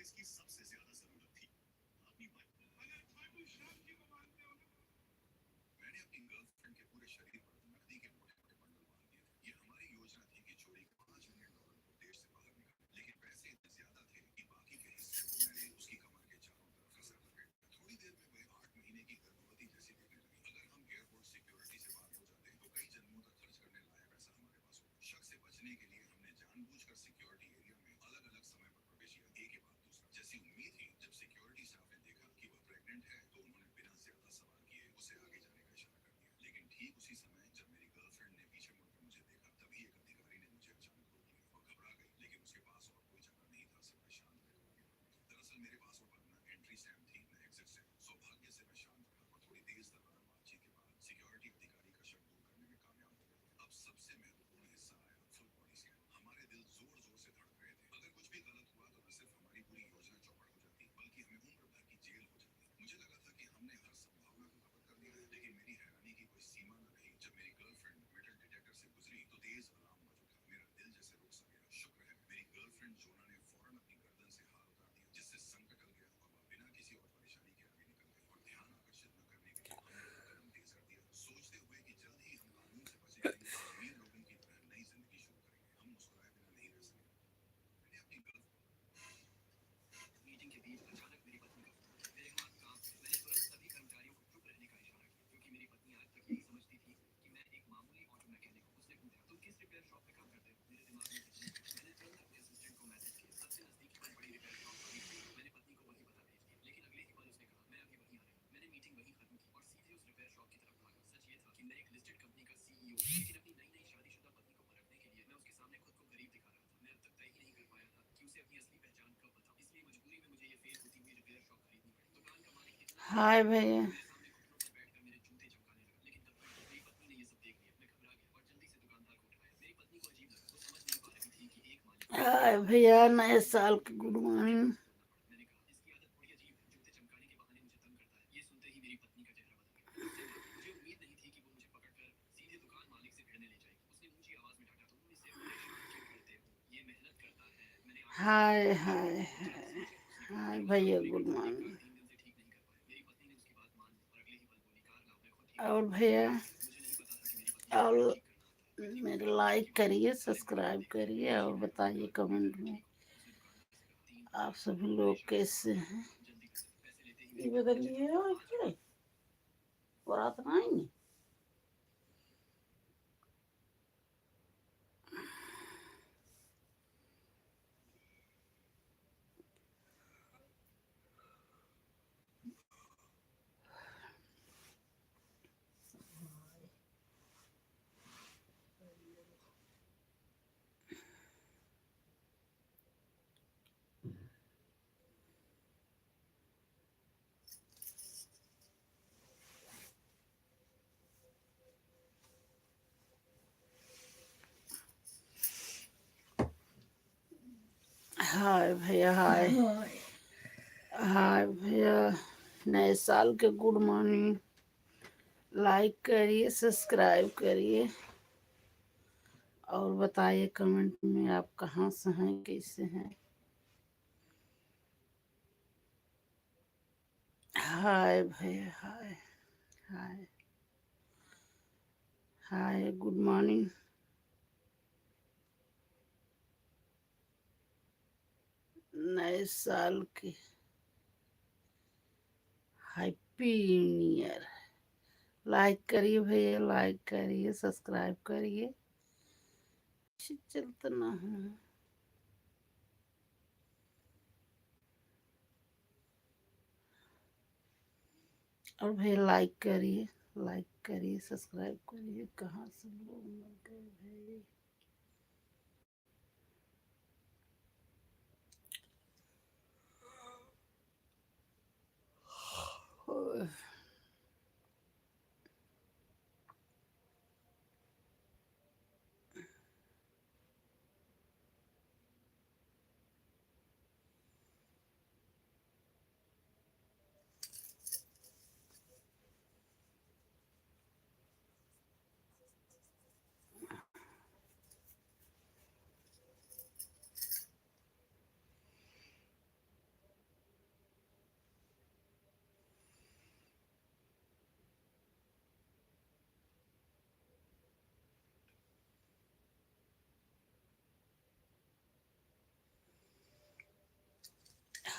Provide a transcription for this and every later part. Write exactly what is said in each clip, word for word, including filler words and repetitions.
इसकी सबसे ज्यादा जरूरत थी। अपनी माँ, मैंने अपनी गर्लफ्रेंड के पूरे शरीर पर नकदी के मोटे मोटे बंडल बांध दिए थे। ये हमारी योजना थी कि चोरी के पाँच मिलियन डॉलर को देश से बाहर निकाल, लेकिन पैसे इतने ज्यादा थे कि बाकी के हिस्से को मैंने उसकी कमर के चारों तरफ फंसा कर रख दिया। थोड़ी देर में वह आठ महीने की गर्भवती जैसी दिखने लगी। अगर हम एयरपोर्ट सिक्योरिटी से बाहर हो जाते तो कई जन्मों तक खर्च करने लायक पैसा हमारे पास होता। शक से बचने के लिए हमने जानबूझकर सिक्योरिटी एरिया में अलग-अलग समय पर प्रवेश किया, एक के बाद दूसरा। जैसी उम्मीद थी, जब सिक्योरिटी स्टाफ ने देखा कि वह प्रेग्नेंट है, तो उन्होंने बिना ज्यादा सवाल किए उसे आगे जाने का इशारा कर दिया। लेकिन ठीक उसी समय जब मेरी गर्लफ्रेंड ने पीछे मुड़कर मुझे देखा, तभी एक अधिकारी ने मुझे अचानक रोक लिया। वह घबरा गई, लेकिन उसके पास और कोई चारा नहीं था, सिवाय शांत रहकर आगे बढ़ने के। दरअसल मेरे पास और ना एंट्री स्टैम्प थी, ना एग्जिट स्टैम्प। सौभाग्य से मैं शांत रहा और थोड़ी तेज तर्रार बातचीत के बाद सिक्योरिटी अधिकारी का शक दूर करने में कामयाब हो गया। अब सबसे महत्वपूर्ण हिस्सा आया, फुल बॉडी स्कैन। हमारे दिल जोर जोर से धड़क रहे थे। अगर कुछ भी गलत हुआ तो न सिर्फ हमारी पूरी योजना चौपट हो जाती, बल्कि हमें उम्र भर की जेल हो जाती। मुझे लगा था कि हमने हर संभावना को खत्म कर दिया है, लेकिन मेरी हैरानी की कोई सीमा न रही जब मेरी गर्लफ्रेंड मेटल डिटेक्टर से गुजरी तो तेज अलार्म बज उठा। मेरा दिल जैसे रुक सा गया। शुक्र है मेरी गर्लफ्रेंड जोना ने फौरन अपनी गर्दन से हार उतार दिया, जिससे संकट टल गया और वह बिना किसी और परेशानी के आगे निकल गई। और ध्यान आकर्षित न करने के लिए हमने अपना कदम तेज कर दिया, सोचते हुए कि जल्द ही हम कानून से बचेंगे और अमीर लोगों की तरह नई जिंदगी शुरू करेंगे। हम मुस्कुराए बिना नहीं रह सके। मैंने अपनी गर्ल मीटिंग के बीच अचानक मेरी पत्नी का फोन। मेरे हाथ कांप गए। मैंने तुरंत सभी कर्मचारियों को चुप रहने का इशारा किया, क्योंकि मेरी पत्नी आज तक यही समझती थी कि मैं एक मामूली ऑटो मैकेनिक हूँ। उसने पूछा, "तुम किस रिपेयर शॉप में काम करते हो?" मेरे दिमाग में कुछ नहीं। मैंने तुरंत अपने असिस्टेंट को मैसेज किया। सबसे नजदीकी और बड़ी रिपेयर शॉप वही थी। मैंने पत्नी को वही पता भेज दिया, लेकिन अगले ही पल उसने कहा, "मैं अभी वहीं आ रही हूँ।" मैंने मीटिंग वहीं खत्म की और सीधे उस रिपेयर शॉप की तरफ भागा। सच ये था कि मैं एक लिस्टेड कंपनी का सीईओ हूँ, लेकिन अपनी नई नई शादीशुदा पत्नी को परखने के लिए मैं उसके सामने खुद को गरीब दिखा रहा था। मैं अब तक तय ही नहीं कर पाया था कि उसे अपनी असली पहचान कब बताऊं। इसलिए मजबूरी में मुझे ये फेल होती हुई रिपेयर शॉप खरीदनी पड़ी। दुकान का मालिक इतना हाय भैया। मेरे सामने घुटनों पर बैठकर मेरे जूते चमकाने लगा, लेकिन तब तक मेरी पत्नी ने ये सब देख लिया। मैं घबरा गया और जल्दी से दुकानदार को उठाया। मेरी पत्नी को अजीब लगा, वो समझ नहीं पा रही थी कि एक मालिक हाय भैया, नए साल के गुड मॉर्निंग। मैंने कहा, "इसकी आदत बड़ी अजीब है, जूते चमकाने के बहाने मुझे तंग करता है।" ये सुनते ही मेरी पत्नी का चेहरा बदल गया। मुझे उम्मीद नहीं थी कि वो मुझे पकड़कर सीधे दुकान मालिक से भिड़ने ले जाएगी। उसने ऊंची आवाज में डांटा, "तुम इसे परेशान क्यों करते हो? ये मेहनत करता है।" मैंने आगे हाय, हाय, हाय। हाय भैया, गुड मॉर्निंग। तीन दिन से ठीक नहीं कर पाए। मेरी पत्नी ने उसकी बात मान ली और अगले ही पल बोली, "कार लाओ, मैं खुद ठीक और भैया, मुझे नहीं पता था कि मेरी पत्नी और ठीक करना आता है।" मेरे लाइक करिए, सब्सक्राइब करिए और बताइए कमेंट में आप सभी लोग कैसे हैं। ये बदल लिए हो क्या? वो रात में आएंगे। हाय भैया, हाय। हाय। हाय भैया, नए साल के गुड मॉर्निंग। लाइक करिए, सब्सक्राइब करिए और बताइए कमेंट में आप कहाँ से हैं, कैसे हैं। हाय भैया, हाय, हाय, हाय, गुड मॉर्निंग। नए साल के हैप्पी न्यू ईयर। लाइक करिए भैया, लाइक करिए, सब्सक्राइब करिए। चलते ना है। और भैया लाइक करिए, लाइक करिए, सब्सक्राइब करिए। कहाँ से लोग मिल गए भाई?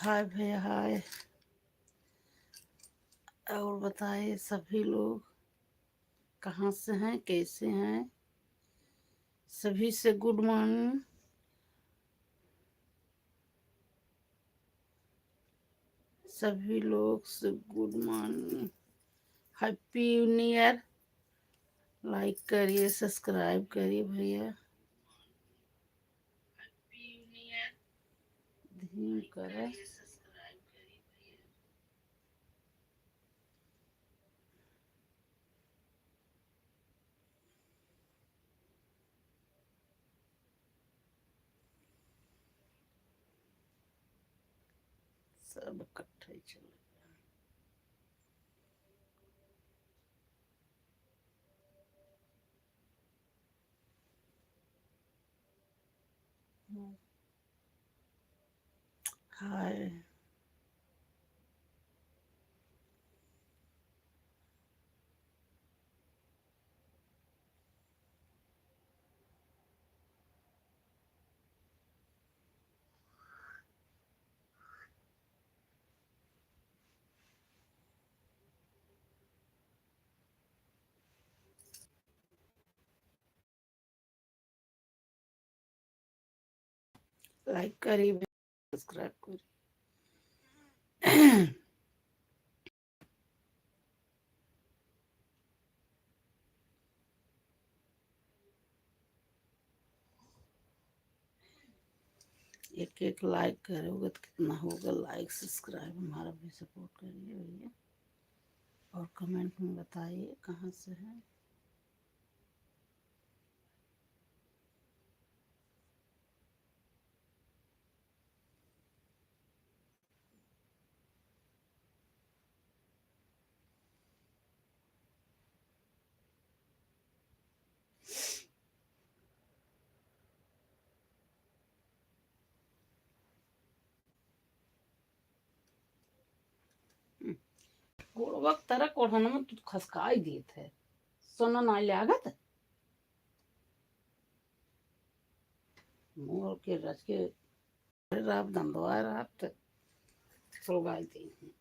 हाय भैया, हाय। और बताइए सभी लोग कहाँ से हैं, कैसे हैं? सभी से good morning। सभी लोग से good morning, happy new year। Like करिए, subscribe करिए भैया। धीम करा। सब इकट्ठे चले। हम्म। हाय। Like करी, subscribe करी। एक एक like करोगे तो कितना होगा like subscribe, हमारा भी support करिए भैया। और comment में बताइए कहाँ से हैं। गोड़वा के तरह कोढ़न में तू खसकाई देत है, सोना ना लागत। मोर के रच के रात दंदवा रात सोगाई दी।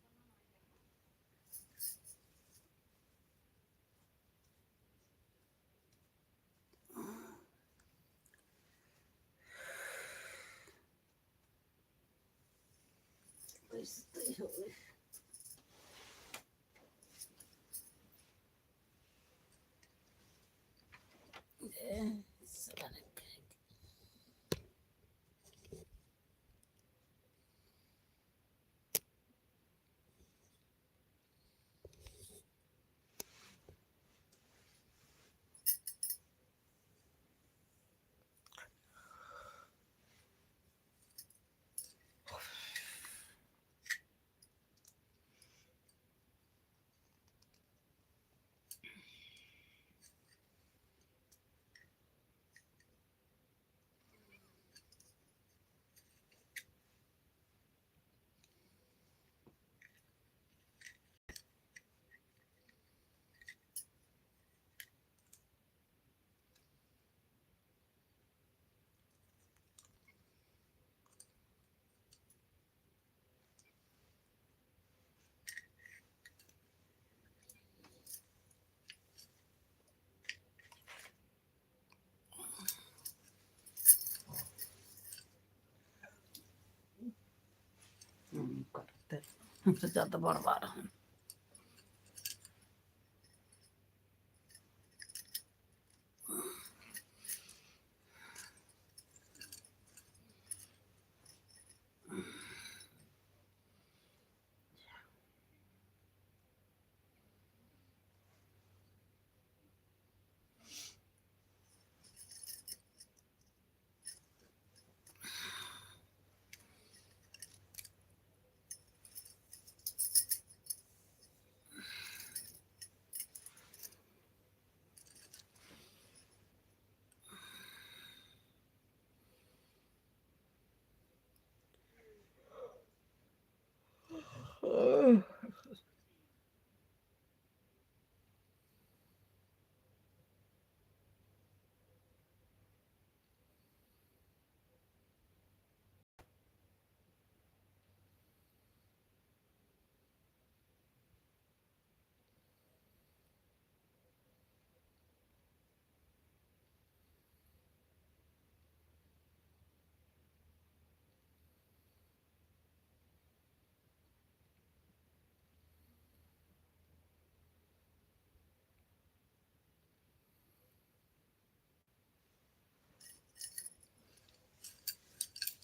हमसे ज्यादा बर्बाद हैं।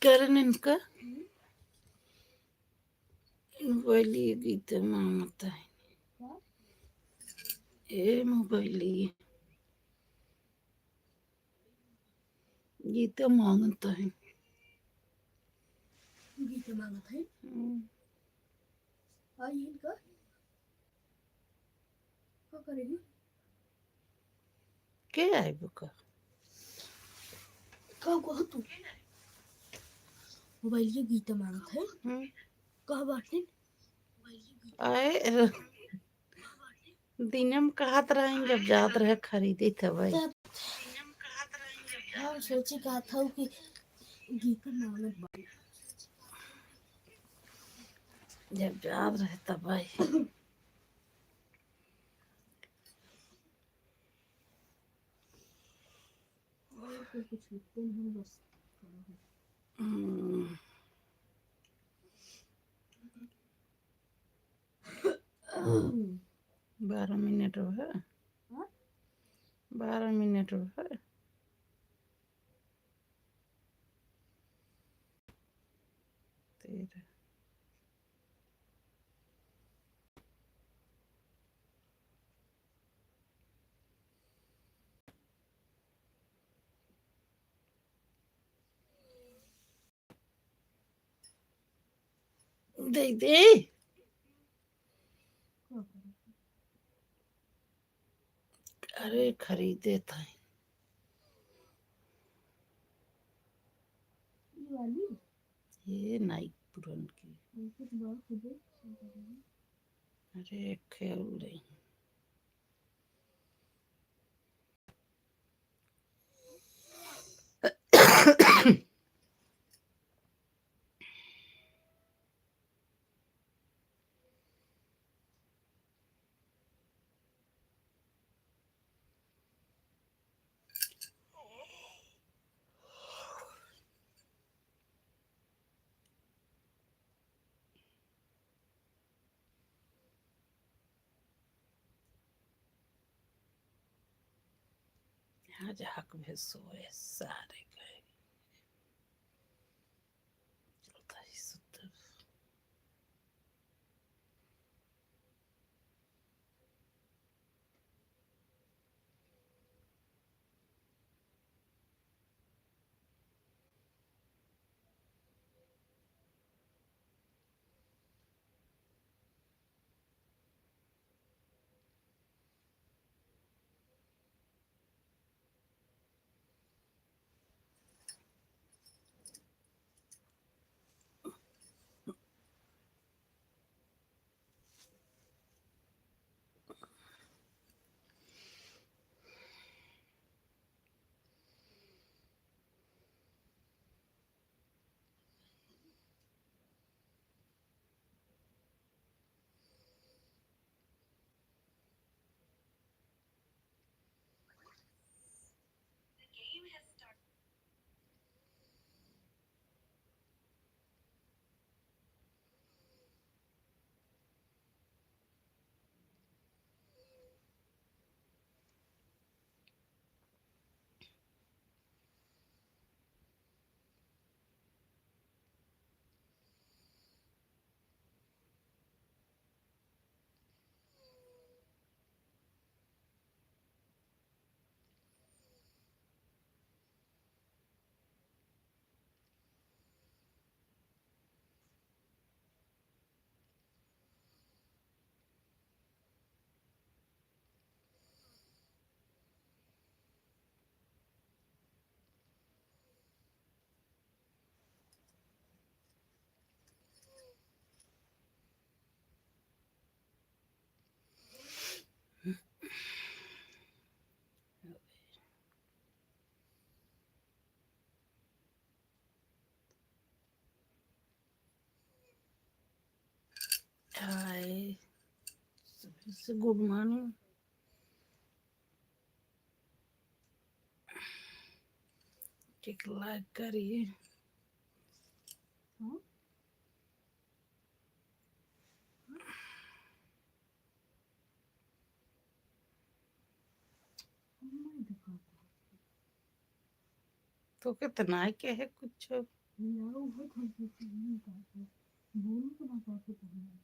करन इनका। मोबाइल ये गीत मांगता है। ए मोबाइल ये गीत मांगता है। गीत मांगत है। हम्म। आई इनका का करेगी? के आइबो का? का कहो तू? मोबाइल ये गीत मांगत है। हम्म। कहा बाटे? आए, दिने में कहत रहेन, जब जात रहे खरीदे तब आई। तब हम सोची कहत हूँ कि गीत मांगत बा। जब जात रहे तब आई। और तो कुछ लिखते नहीं, बस। हम्म। बारह मिनट हुआ। हाँ? बारह मिनट हुआ। तेरह। दे दे। अरे खरीदे था। ये वाली? ये नाई पुरन की। ये कुछ बड़ा खुदे। अरे खेल रही। आज हक भी सोए सारे गए। चलता ही सुतर। हाय, सभी से गुड मॉर्निंग। एक लाइक करिए। हाँ? तो कितना है, क्या है कुछ? यार, वो बहुत हल्की सी नहीं पाते, बोलू तो ना पाते पहले।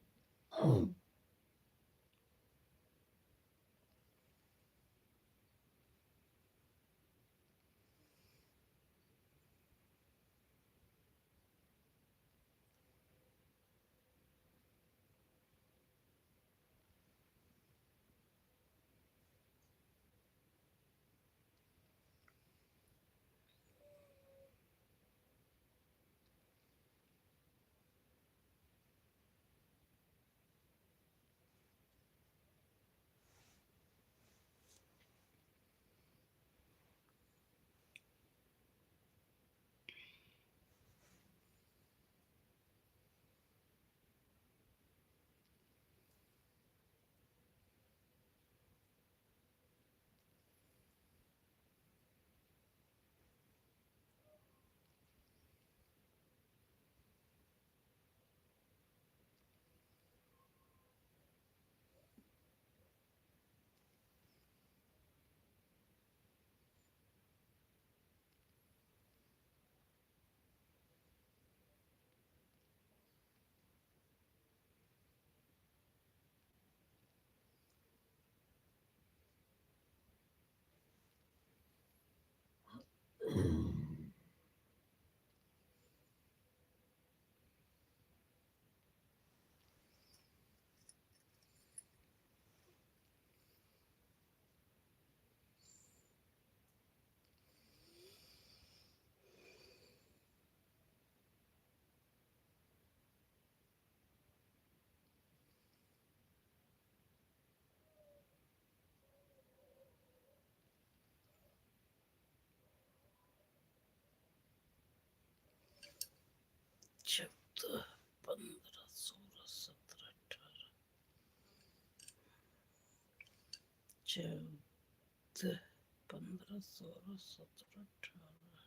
चौदह, पन्द्रह, सोलह, सत्रह, अठारह। चौदह, पन्द्रह, सोलह, सत्रह, अठारह।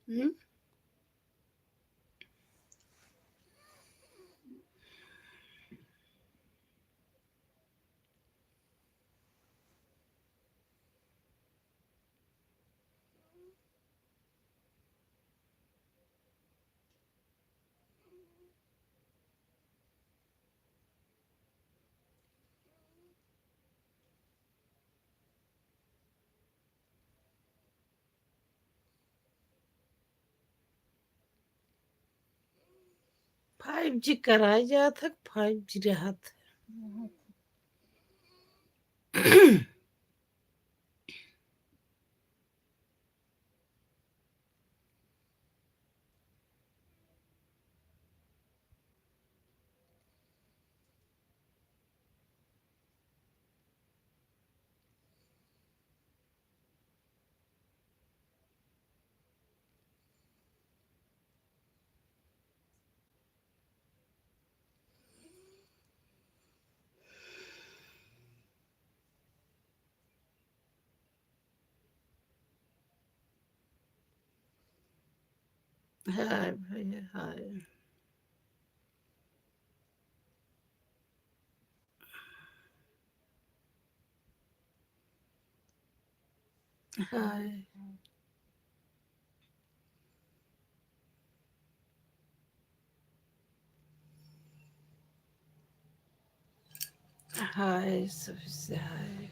हम्म? फाइव जी कराए जात है, फाइव जी रहत है। हाय भैया, हाय। हाय। हाय, सबसे हाय।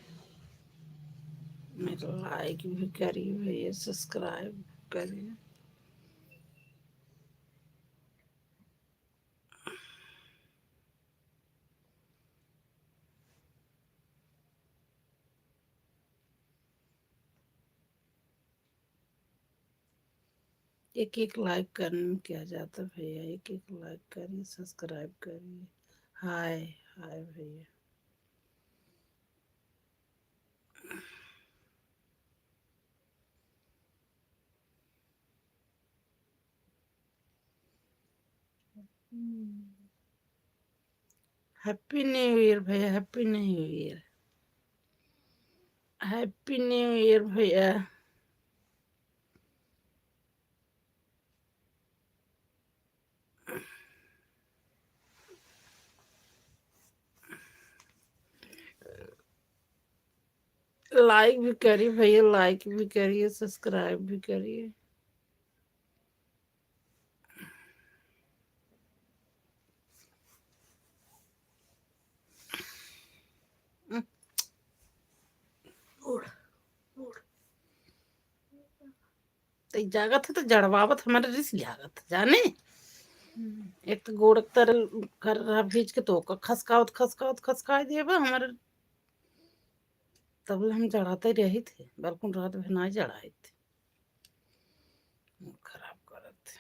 मेरा लाइक भी करिए भैया, सब्सक्राइब करिए। एक एक लाइक करने में क्या जाता भैया, एक एक लाइक करिए, सब्सक्राइब करिए। हाय, हाय भैया। हैप्पी न्यू ईयर भैया, हैप्पी न्यू ईयर, हैप्पी न्यू ईयर भैया। लाइक भी करी भैया, लाइक भी करिए, सब्सक्राइब भी करिए। उड़, उड़। त ई जागत है त जड़वावत हमारे रिस लागत है, जाने? हम्म। एक तो गोड़ तर कर रहा भीज के तो ओकर खसकावत, खसकावत, खसकाई देबा हमारे। तब ले हम जड़ाते रही थे, बल्कुन रात भर ना जड़ाई थे। मूड खराब करत।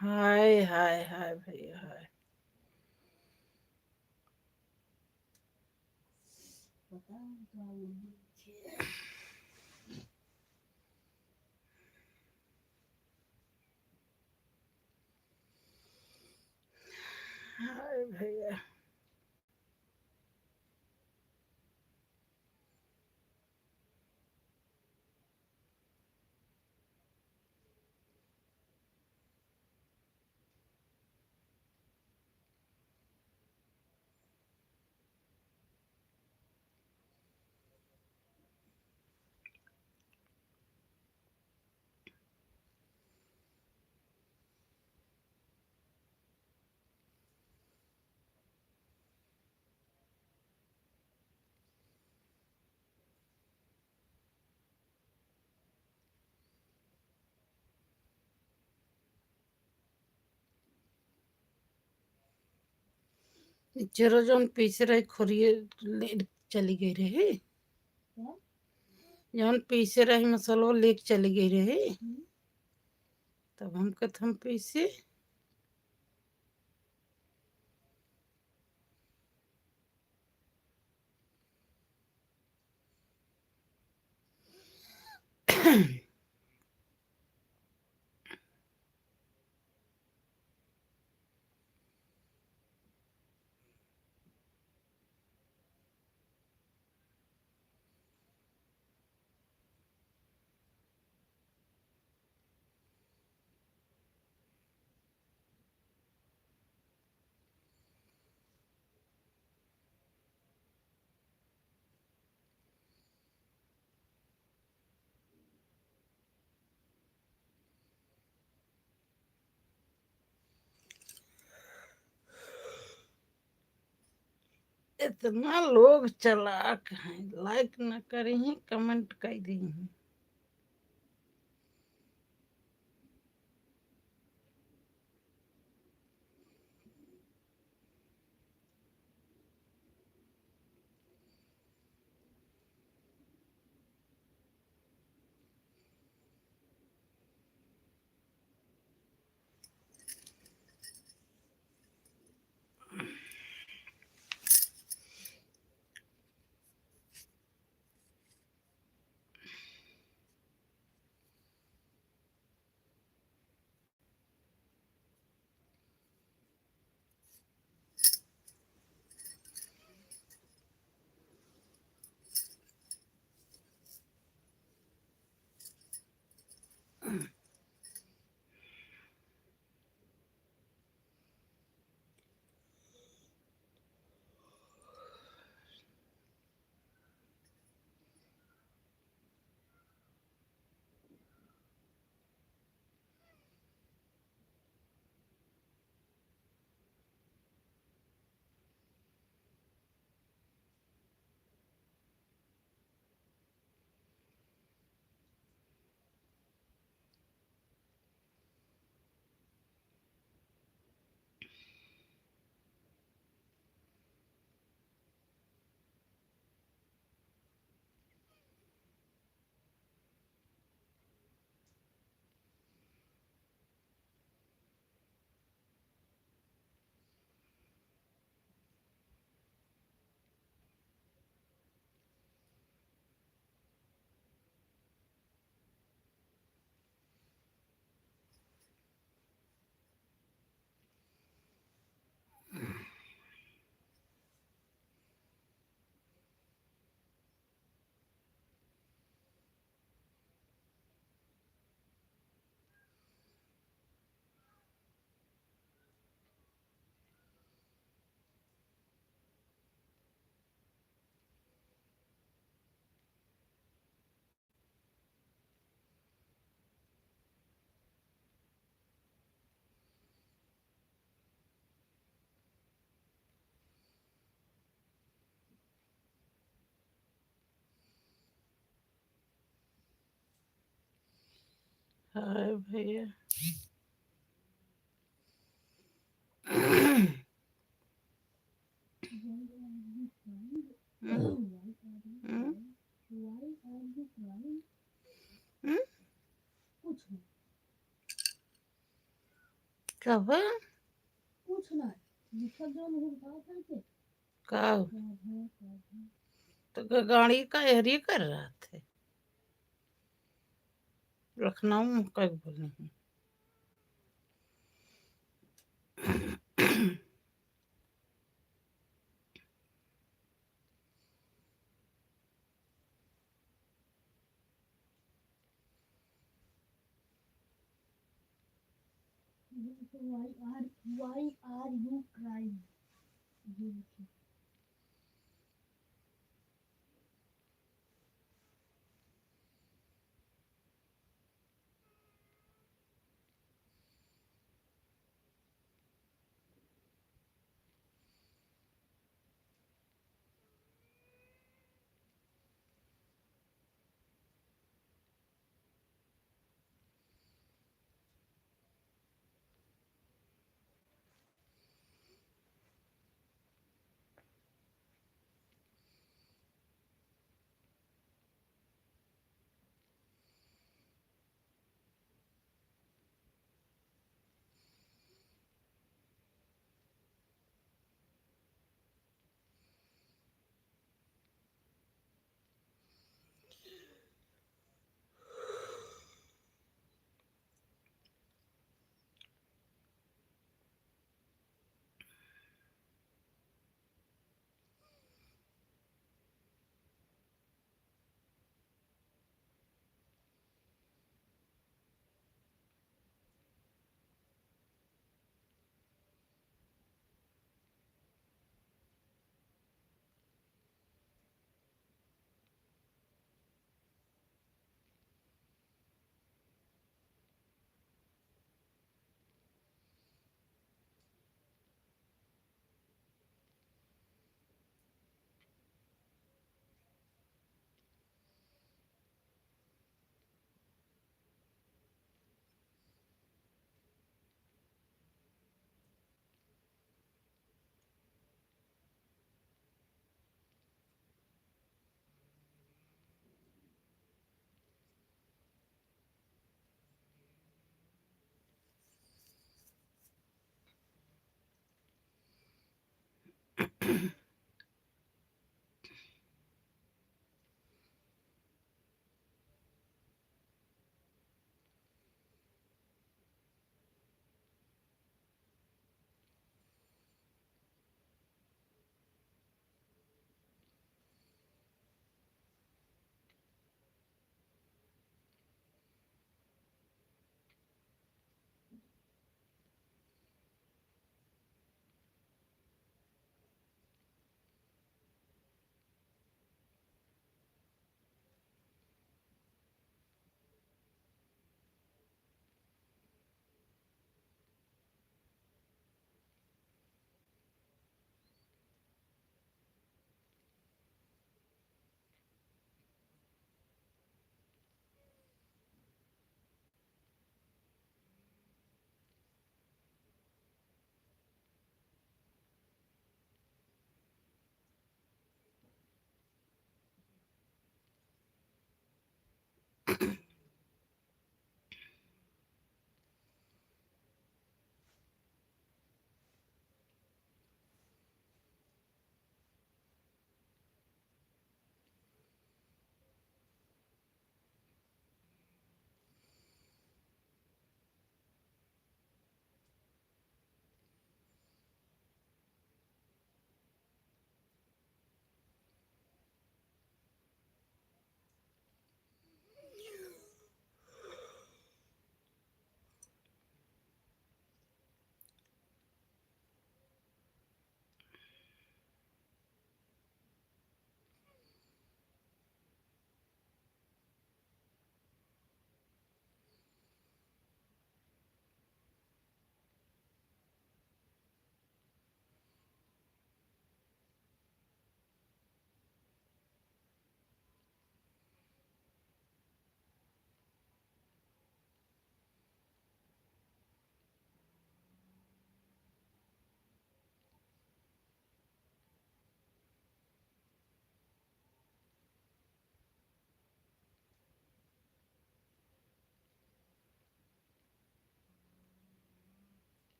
हाय, हाय, हाय भैया, हाय। हाय भैया। चलो, जौन पीसे रही खोरिए ले चली गई रही। क्या? जौन पीसे रही मसालो लेके चली गई रही। हम्म। तब हम कहत हम पीसे। इतना लोग चालाक हैं, like न करी हैं, comment कर दी हैं। हाय भैया। हम्म? हम्म? हम्म? कुछ नहीं। कब? कुछ ना, लिखल जौन है, बताओ करके। का? हाँ, हाँ, हाँ, हाँ। तो ग-, गाड़ी का एहरी कर रहा थे। लखनऊ में कब बोले हैं? Why are, why are you crying? ये लिखे।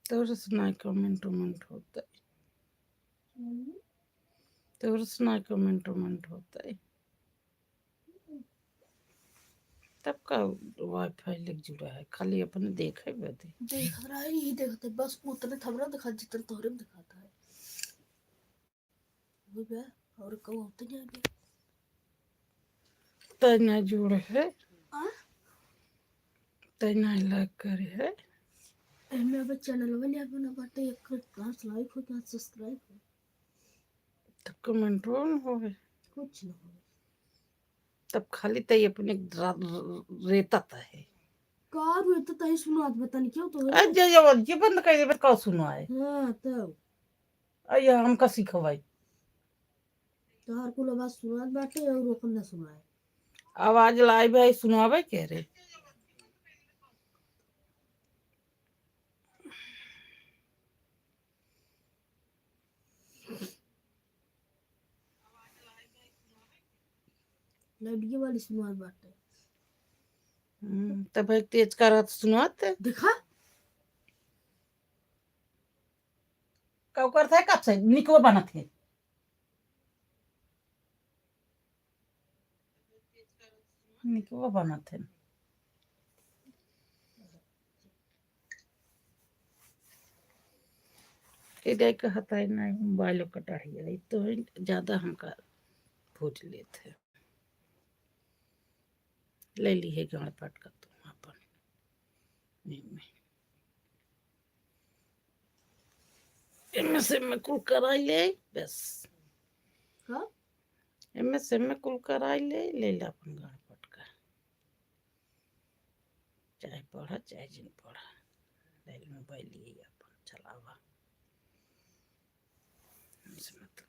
तोर से ना comment उमेंट होता है। तोर से ना comment उमेंट होता है। तब का Wi-Fi लग जुड़ा है, खाली अपने देखे बदे। देख रहा है, यही देखते, बस उतने थमरा दिखा जितने तोहरे में दिखाता है। हो गया, और कहू होते नहीं आगे। तै ना जुड़े है। आ? तै ना like करे है। एमे अब channel वाले अपना बाटे, एक पाँच like हो, पाँच subscribe हो। तब कमेंटो न होवे। कुछ न होवे। तब खाली तई अपने रा-, र-, रेता त है। का रेता तई सुनात बतन क्यों तो अरे, जे, जे, जे बंद कर देबे, का सुनाए? हाँ, तब। अ, ये हमका सिखवाई। तोहार कुल आवाज सुनात बाटे और ओकर ना सुनाए। आवाज लाइव है, सुनावे के रे? लड़की वाली सुनात बाटे। हम्म, तब एक तेज करत सुनात। देखा? का करत है, कब से निकवा बनत है? निकवा बनत है। के जाए के हताई नहीं, मोबाइल कटाही है, तो ज्यादा हमका भूज लेत है। ले ली है गाड़ पटका तू अपन। एमे, एमे से मैं कुल कराई ले, बस। का? एमे से मैं कुल कराई ले, ले ले अपन गाड़ पटका। चाहे पढ़ा, चाहे जिन पढ़ा, ले ले मोबाइल लिए अपन चलावा। हमसे मतलब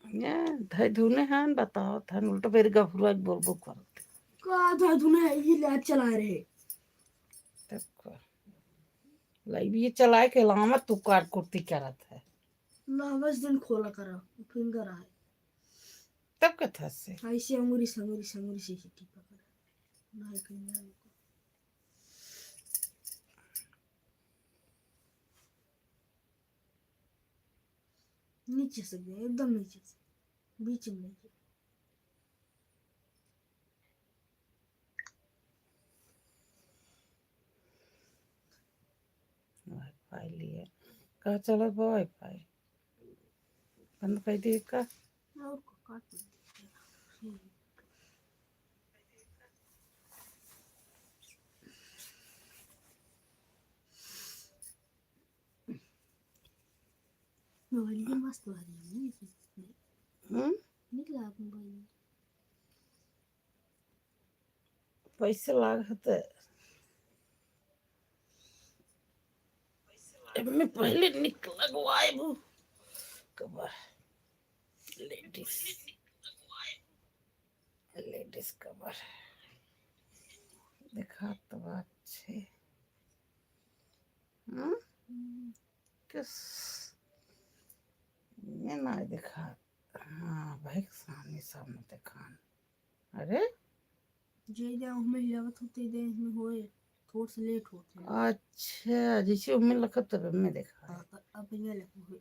नहीं। ये धई धुने हन, बताओ थन, उल्टा बेरी गफुरवा के बोलबो करत। का धई धुने है, ये ले चला रहे। तब का। लाइव ये चलाए के लामत तू काट कुर्ती करत है। लावस दिन खोला करा, फिंगर आए। तब का था से? ऐसे अंगुरी से, अंगुरी से, अंगुरी से, ऐसे टिपा करा। नहीं कहीं ना रुको। नीचे से गए, एकदम नीचे से, बीच में नहीं। वाईफाई लिए। का चलत बा वाईफाई? बंद कर दिए का? और को काट दे। मोबाइल के मस्त वाली है, नहीं? हम्म? निकला आप मोबाइल में। पैसे लागत है। एमे पहले निक लगवाए वो कवर। लेडीज। लेडीज कवर। देखा तो अच्छे। हम्म? किस? ये ना देखा। हाँ भाई, सामने, सामने देखान। अरे? जे दे हमें हिलावत होते दे, इसमें होए, थोड़ा सा लेट होते हैं। अच्छा, जैसे हमें लखत तब हमें देखा। हाँ, अ-, अब ये लगे हुए।